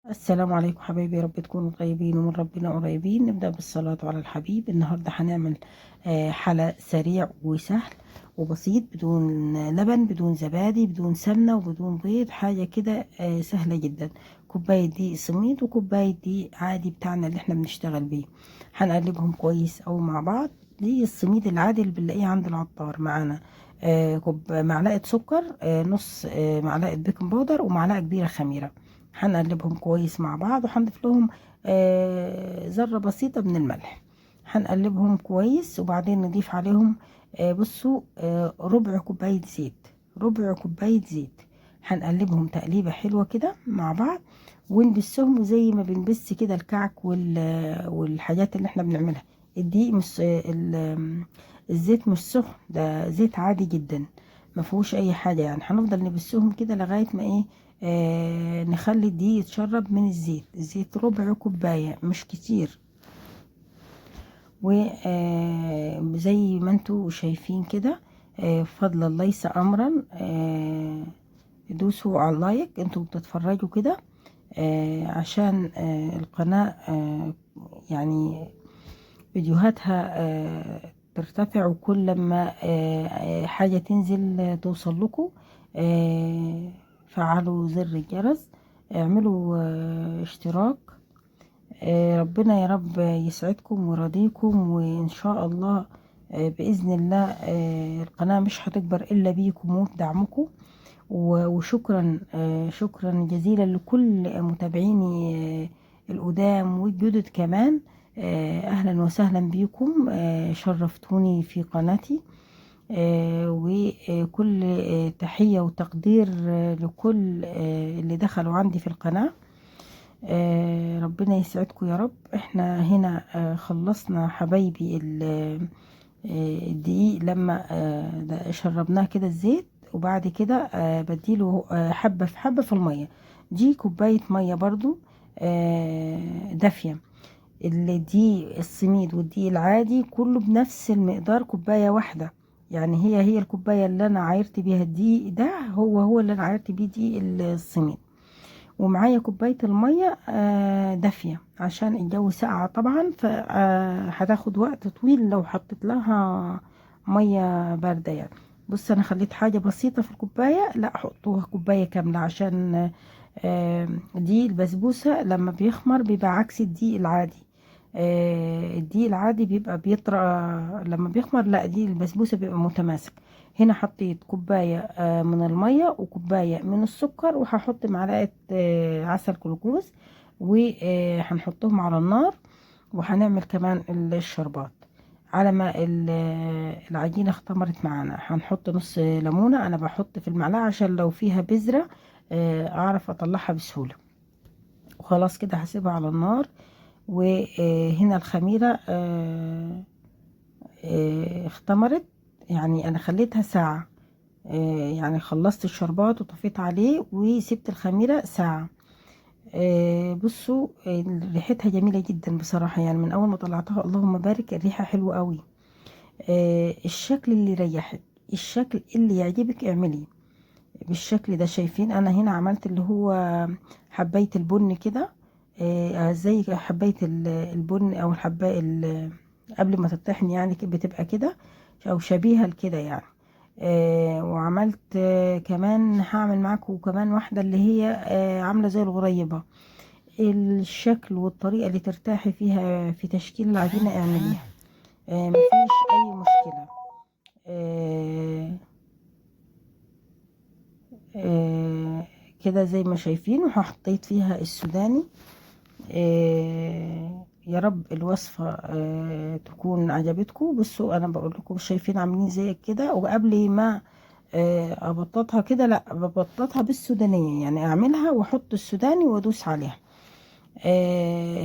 السلام عليكم حبايبي، يا رب تكونوا طيبين ومن ربنا قريبين. نبدأ بالصلاة على الحبيب. النهاردة هنعمل حلا سريع وسهل وبسيط، بدون لبن، بدون زبادي، بدون سمنة، وبدون بيض. حاجة كده سهلة جدا. كوباية دقيق سميد وكوباية دقيق عادي بتاعنا اللي احنا بنشتغل بيه. هنقلبهم كويس أوي مع بعض. دي السميد العادي اللي بنلاقيه عند العطار معانا. معلقة سكر، نص معلقة baking powder، ومعلقة كبيرة خميرة. هنقلبهم كويس مع بعض، وهنضيف لهم ذرة بسيطة من الملح. هنقلبهم كويس وبعدين نضيف عليهم بصوا ربع كوباية زيت، ربع كوباية زيت. هنقلبهم تقليبة حلوة كده مع بعض، ونبسهم زي ما بنبس كده الكعك والحاجات اللي احنا بنعملها. الدقيق مش الزيت مش سخن، ده زيت عادي جدا ما فيهوش اي حاجة يعني. هنفضل نبسهم كده لغاية ما ايه، نخلي الدقيق يتشرب من الزيت. الزيت ربع كوباية مش كتير. وزي ما انتوا شايفين كده، فضلا ليس امرا، دوسوا على ال like انتوا بتتفرجوا كده، عشان القناة يعني فيديوهاتها ترتفع، وكل لما حاجة تنزل توصل لكم. فعلوا زر الجرس، اعملوا اشتراك. ربنا يا رب يسعدكم ويرضيكم، وإن شاء الله بإذن الله القناة مش هتكبر إلا بيكم وبدعمكم. وشكرا شكرا جزيلا لكل متابعيني القدام والجدد كمان. أهلا وسهلا بيكم، شرفتوني في قناتي. وكل تحية وتقدير لكل اللي دخلوا عندي في القناة. ربنا يسعدكم يا رب. احنا هنا خلصنا حبايبي الدقيق لما شربناه كده الزيت، وبعد كده بديله حبة في حبة في المية. دي كوباية مية برضو دافية. الدقيق السميد والدقيق العادي كله بنفس المقدار، كوباية واحدة. يعني هي الكوباية اللي أنا عايرت بيها الدقيق ده هو اللي أنا عايرت بيه دقيق السميد. ومعايا كوباية المية دافية عشان الجو ساقع طبعا، فهتاخد وقت طويل لو حطيت لها مية باردة يعني. بص أنا خليت حاجة بسيطة في الكوباية، لا حطوها كوباية كاملة عشان دي البسبوسة لما بيخمر بيبقى عكس الدقيق العادي. الدقيق العادي بيبقى بيطرى لما بيخمر، لا دي البسبوسة بيبقى متماسك. هنا حطيت كوباية من المية وكوباية من السكر، وهحط معلقة عسل جلوكوز، وهنحطهم على النار. وهنعمل كمان الشربات. على ما العجينة اختمرت معانا هنحط نص ليمونة. أنا بحط في المعلقة عشان لو فيها بذرة أعرف أطلعها بسهولة. وخلاص كده هسيبها على النار. وهنا الخميرة اختمرت، يعني أنا خليتها ساعة، يعني خلصت الشربات وطفيت عليه وسبت الخميرة ساعة. بصوا ريحتها جميلة جدا بصراحة، يعني من أول ما طلعتها اللهم بارك الريحة حلوة قوي. الشكل اللي يريحك، الشكل اللي يعجبك اعمليه بالشكل ده. شايفين أنا هنا عملت اللي هو حباية البن كده، زي حباية البن أو الحباية قبل ما تطحن يعني بتبقى كده أو شبيهة لكده يعني. وعملت كمان هعمل معاكم كمان واحدة اللي هي عاملة زي الغريبة. الشكل والطريقة اللي ترتاحي فيها في تشكيل العجينة اعمليها، مفيش أي مشكلة. كده زي ما شايفين. وحطيت فيها السوداني. يا رب الوصفة تكون عجبتكم. بصوا انا بقول لكم شايفين عاملين زي كده، وقبل ما ابططها كده، لا ببططها بالسودانية، يعني اعملها واحط السوداني وادوس عليها.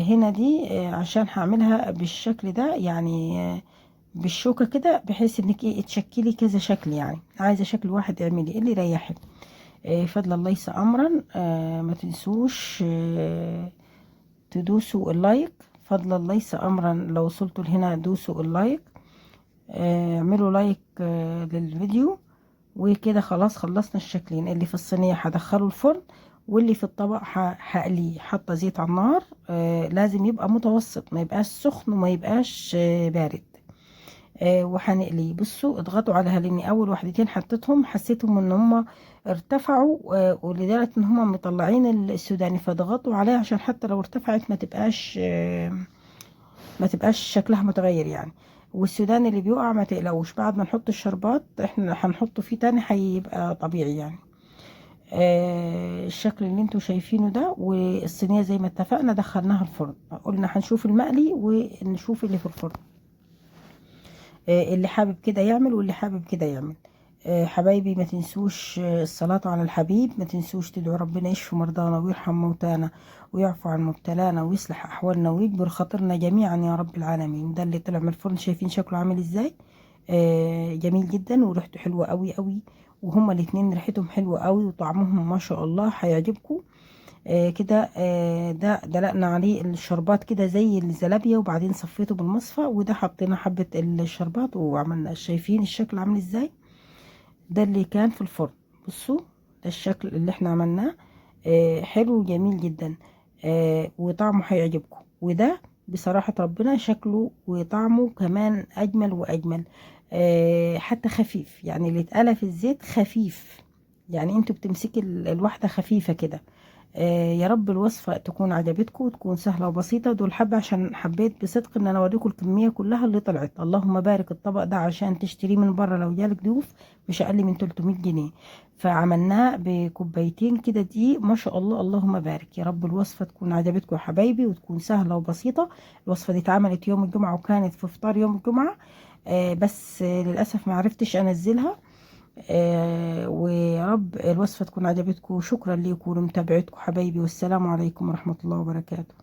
هنا دي عشان هعملها بالشكل ده، يعني بالشوكة كده، بحيث انك ايه تشكلي كذا شكل. يعني عايزة شكل واحد اعملي اللي يريحك. فضلا ليس امرا، ما تنسوش تدوسوا ال like. فضلا ليس امرا، لو وصلتوا لهنا دوسوا ال like، اعملوا like للفيديو. وكده خلاص خلصنا الشكلين. اللي في الصينية هدخله الفرن، واللي في الطبق هقليه. حاطه زيت على النار، لازم يبقى متوسط، ما يبقاش سخن وما يبقاش بارد. وهنقليه. بصوا اضغطوا عليها، لاني اول واحدتين حطيتهم حسيتهم ان هم ارتفعوا، ولدرجه ان هم مطلعين السوداني، فضغطوا عليها عشان حتى لو ارتفعت ما تبقاش شكلها متغير يعني. والسوداني اللي بيقع ما تقلقوش، بعد ما نحط الشربات احنا هنحطه فيه تاني هيبقى طبيعي يعني. الشكل اللي انتوا شايفينه ده. والصينية زي ما اتفقنا دخلناها الفرن، قلنا هنشوف المقلي ونشوف اللي في الفرن. اللي حابب كده يعمل واللي حابب كده يعمل. حبايبي ما تنسوش الصلاة على الحبيب، ما تنسوش تدعوا ربنا يشفي مرضانا ويرحم موتانا ويعفو عن مبتلانا ويصلح أحوالنا ويجبر خاطرنا جميعا يا رب العالمين. ده اللي طلع من الفرن، شايفين شكله عامل ازاي؟ جميل جدا وريحته حلوة قوي قوي، وهما الاتنين ريحتهم حلوة قوي وطعمهم ما شاء الله هيعجبكم. كده ده دلقنا عليه الشربات كده زي الزلابية، وبعدين صفيته بالمصفى، وده حطينا حبة الشربات وعملنا، شايفين الشكل عامل ازاي؟ ده اللي كان في الفرن. بصوا ده الشكل اللي احنا عملناه، حلو وجميل جدا، وطعمه هيعجبكم. وده بصراحة ربنا شكله وطعمه كمان أجمل وأجمل، حتى خفيف يعني، اللي اتقلى في الزيت خفيف يعني، انتوا بتمسكي الواحدة خفيفة كده. يا رب الوصفة تكون عجبتكم وتكون سهلة وبسيطة. دول حبة عشان حبيت بصدق ان انا اوريكم الكمية كلها اللي طلعت. اللهم بارك. الطبق ده عشان تشتريه من بره لو جالك ضيوف مش اقل من 300 جنيه، فعملناه بكوبايتين كده دي ما شاء الله، اللهم بارك. يا رب الوصفة تكون عجبتكم يا حبايبي وتكون سهلة وبسيطة. الوصفة دي اتعملت يوم الجمعة وكانت في فطار يوم الجمعة، بس للأسف ما عرفتش انزلها. ويا رب الوصفة تكون عجبتكم. شكرا لكم ولمتابعتكم حبايبي، والسلام عليكم ورحمة الله وبركاته.